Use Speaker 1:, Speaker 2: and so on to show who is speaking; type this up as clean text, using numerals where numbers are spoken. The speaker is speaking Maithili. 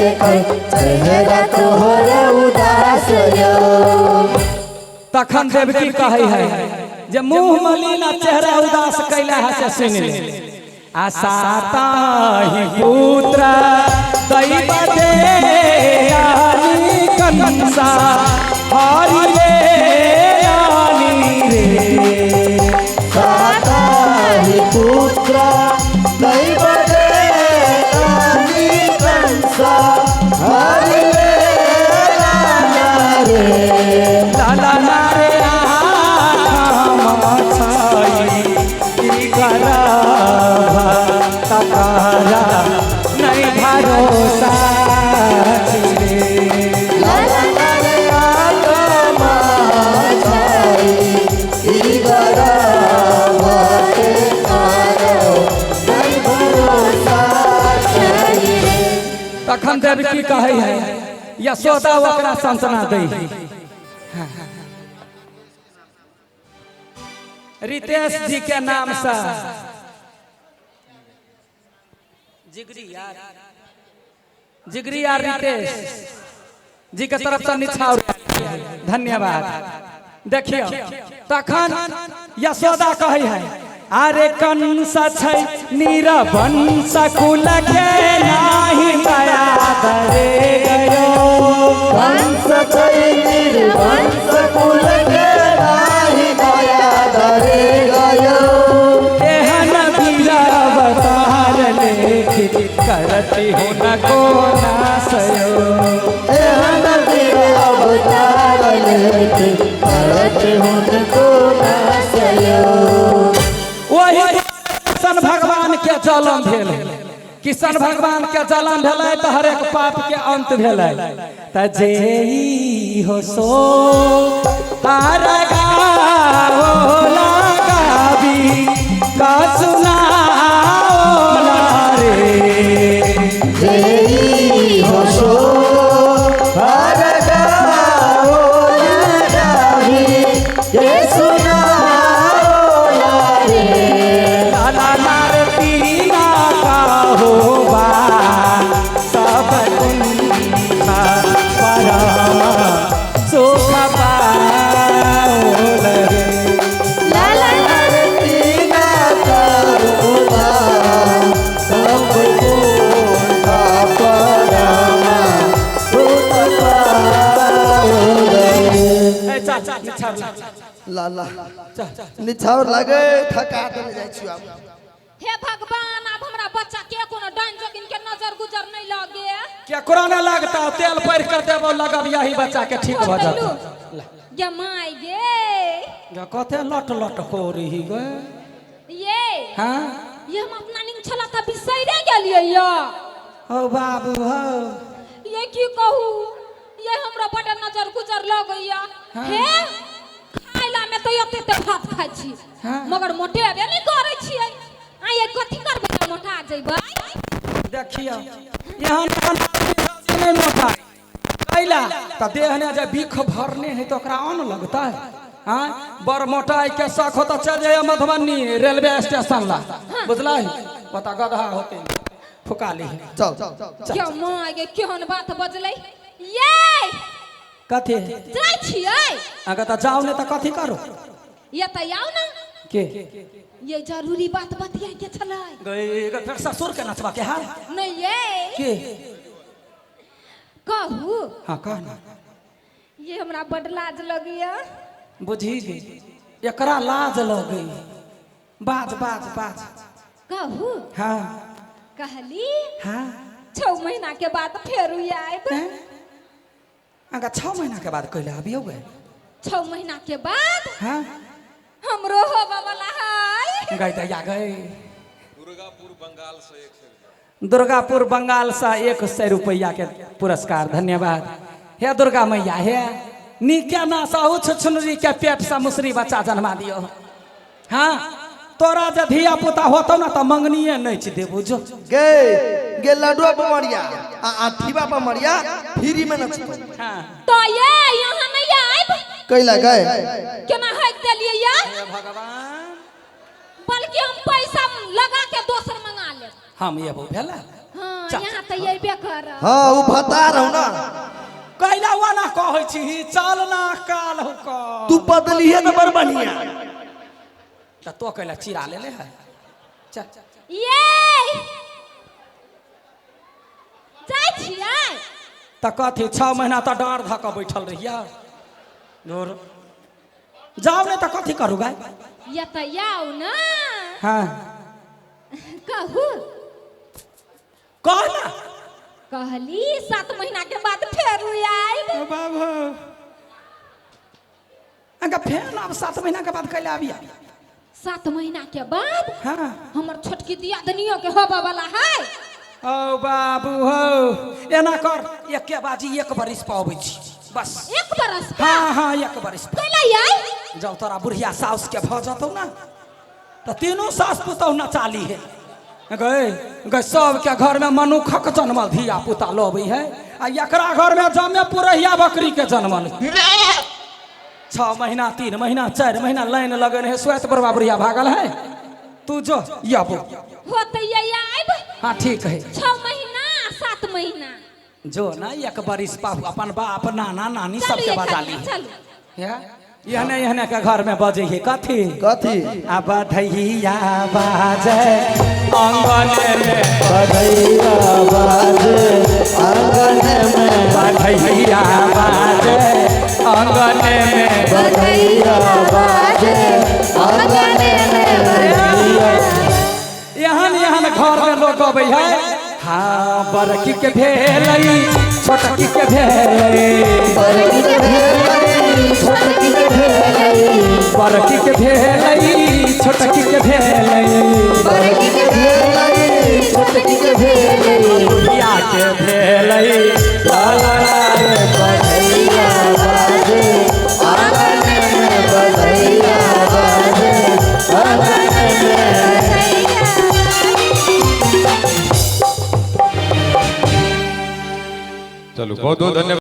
Speaker 1: देखल चेहरा तोहर उदास यो।
Speaker 2: तखन देवकी कहै है जे मुंह मलिन आ चेहरा उदास कैला है से सुनि ले। आ साता ही पुत्र दैव दे आनी कंसा हरि रे आनी रे।
Speaker 1: साता ही पुत्र दैव दे आनी कंसा हरि रे लाला रे।
Speaker 2: लाला रे आठम छाई ई गरभ तकरा नहीं भरोसा रे।
Speaker 1: लाला रे आत्मा छाई ई गरभ ते तारो नहीं भरोसा छई रे।
Speaker 2: तखन देवकी कहै है यशोदा ओकरा सांत्वना दै है। रितेश जी के नाम से जिगरी यार रितेश जी के तरफ से निछावर धन्यवाद। देखियो तखन यशोदा कहै है अरे कंस छै नीरवंश कुल के नाही दया दरे गयो।
Speaker 1: वंश छै निर्वंश कुल के नाही दया धरे गयो।
Speaker 2: एहन वीरावतार लेखित करती हो न को नासयो।
Speaker 1: एहन वीर अवतार लेके करत हुनको नाशयो।
Speaker 2: वही किशन भगवान के जन्म भेल। किशन भगवान के जन्म भेलै तऽ हरेक पाप के अंत भेलै। तऽ जे ई हो सो तार गाओ लगाबी का सुनाओ ला रे।
Speaker 1: जय हो सो हर गाओ लगावी के सुनाओ ला रे।
Speaker 2: लाला नार तीना का होबा सब कुंठा परम सुख पाओल रे।
Speaker 1: लाला तीना करुणा सब कुंठा परमा सुख पाओ रे।
Speaker 2: ए चाचा निछावर
Speaker 3: लाला निछावर लागे थका देने जाइ छी आब।
Speaker 4: हे भगवान, अब हमरा बच्चा के कोनो डाइन जोगिन के नजर गुजर नहीं लगे।
Speaker 2: केकरो न लगता तेल पढ़ कर देबो लगब यही बच्चा के ठीक भ जात।
Speaker 4: गे my गे
Speaker 2: गे कते लट लट हो रही गे।
Speaker 4: ये
Speaker 2: हाँ
Speaker 4: ये हम अपना निंग छला त बिसैरे गेलियै या।
Speaker 2: हो बाबू हो
Speaker 4: ये की कहू, ये हमरा बड़ नजर गुजर लगैया।
Speaker 2: हाँ।
Speaker 4: हे खाइला में तो एते ते भात खाइ छी
Speaker 2: हाँ।
Speaker 4: मगर मोटेबे नहीं करै छियै। आ ये कथी करबै मोटा जइबै।
Speaker 2: देखियो यहाँ नहीं मोटा कैला त देह ने जे बिख भरने है तो ओकरा अन्न लगता है। हाँ बड़ मोटाई के शौक हो तो चल जाइए मधुबनी रेलवे स्टेशन ला बुझला पता गधा होते फुका ली।
Speaker 3: चल
Speaker 4: क्यों माँ गे केहन बात बजलै। ये
Speaker 2: कथी
Speaker 4: जाइ छियै
Speaker 2: अगर त जाओ ने त कथी करू।
Speaker 4: ये त आउ ना
Speaker 2: के
Speaker 4: ये जरूरी बात बतिया के छलै।
Speaker 2: गई फिर ससुर के नचवा के हाल
Speaker 4: नहीं ये
Speaker 2: के
Speaker 4: कहू।
Speaker 2: हाँ कह ना।
Speaker 4: ये हमरा बड लाज लगैया।
Speaker 2: बुझी गई एकरा लाज लगई। बाज बाज बाज
Speaker 4: कहू।
Speaker 2: हाँ
Speaker 4: कहली
Speaker 2: हाँ
Speaker 4: 6 महीना के बाद फेर आयब।
Speaker 2: अगर 6 महीना के बाद कैला अबियो गए।
Speaker 4: 6 महीना के बाद
Speaker 2: हाँ
Speaker 4: हमरो होबा वाला है।
Speaker 2: गई दैया गई। दुर्गापुर बंगाल से 100 रुपया के पुरस्कार धन्यवाद। हे दुर्गा मैया हे नीके ना साहू छुछुनरी के पेट से मुसरी बच्चा जन्मा दियो। हाँ तोरा जे धिया पुता होतो ना तो मंगनिए नहीं देबो जो
Speaker 3: गे गे लडुआ पर मरिया आ आठीवा पर मरिया फ्री में नचतो।
Speaker 2: हाँ
Speaker 4: तो ये यहाँ नहीं आयब
Speaker 3: कैला गए
Speaker 4: केना हक देलियै या।
Speaker 2: हे भगवान,
Speaker 4: बल्कि हम पैसा लगा के दोसर मंगा लेब।
Speaker 2: हम एबो भेला।
Speaker 4: हाँ
Speaker 2: चल।
Speaker 4: यहाँ तऽ अयबे करब।
Speaker 3: हाँ वो भता रहू ना।
Speaker 2: कैला वाला कहै छी चल ना काल हो कल।
Speaker 3: तू बदली है तो बड़ बढ़िया।
Speaker 2: त तो कैला चिरा लेले है। चल
Speaker 4: ये जाइ छियै।
Speaker 2: त कथी 6 महीना त डाँड़ धऽ कऽ बैठल रहिया। दूर जाओ ने त कथी करू गाय।
Speaker 4: ये तऽ आउ ना।
Speaker 2: हाँ
Speaker 4: कहू
Speaker 2: कह ना।
Speaker 4: कहली 7 महीना के बाद फेर आयब।
Speaker 2: बाबू अंका फेर आब 7 महीना के बाद कैला आबिया।
Speaker 4: 7 महीना के बाद?
Speaker 2: हाँ।
Speaker 4: हमर छोटकी दियादनियो के होबे वाला है।
Speaker 2: ओ बाबू हो एना कर एके बाजी 1 बरिस पर अबै छी बस।
Speaker 4: 1 बरस?
Speaker 2: हाँ हाँ 1 बरिस।
Speaker 4: कैला आइ?
Speaker 2: जब तोरा बुढ़िया साउस के भ जतौ ना त तीनों सास पुतहु नचाली है। गए गए सबके घर में मनुखक जन्मल धिया पुता लबै है आ एकरा घर में जमे पुरहिया बकरी के जन्मल। 6 महीना 3 महीना 4 महीना लाइन लगन है श्वेत बरबा बुढ़िया भागल है। तू जो याबो
Speaker 4: होते आइब।
Speaker 2: हाँ ठीक है।
Speaker 4: 6 महीना 7 महीना
Speaker 2: जो ना 1 बरिस पाबू अपन बाप नाना नानी सबके बजा ली। यहने यहने के घर में बजे है कथी
Speaker 3: कथी?
Speaker 2: आ बधैया बाजे आंगन में,
Speaker 1: बधैया बाजे आंगन में,
Speaker 2: बधैया बाजे आंगन में,
Speaker 1: बधैया बाजे आंगन में।
Speaker 2: यहन यहन घर में लोग अबै है। हाँ बड़की के भेलै छोटकी के भेलै,
Speaker 1: बड़की के भेलै छोटकी के भेलै,
Speaker 2: बड़की के भेलै छोटकी के भेलै,
Speaker 1: बड़की के भेलै छोटकी के भेलै,
Speaker 2: बुढ़िया के भेलै लाला रे
Speaker 1: बधैया बाजे आंगन में, बधैया बाजे आंगन में।
Speaker 5: चलो बहुत बहुत धन्यवाद।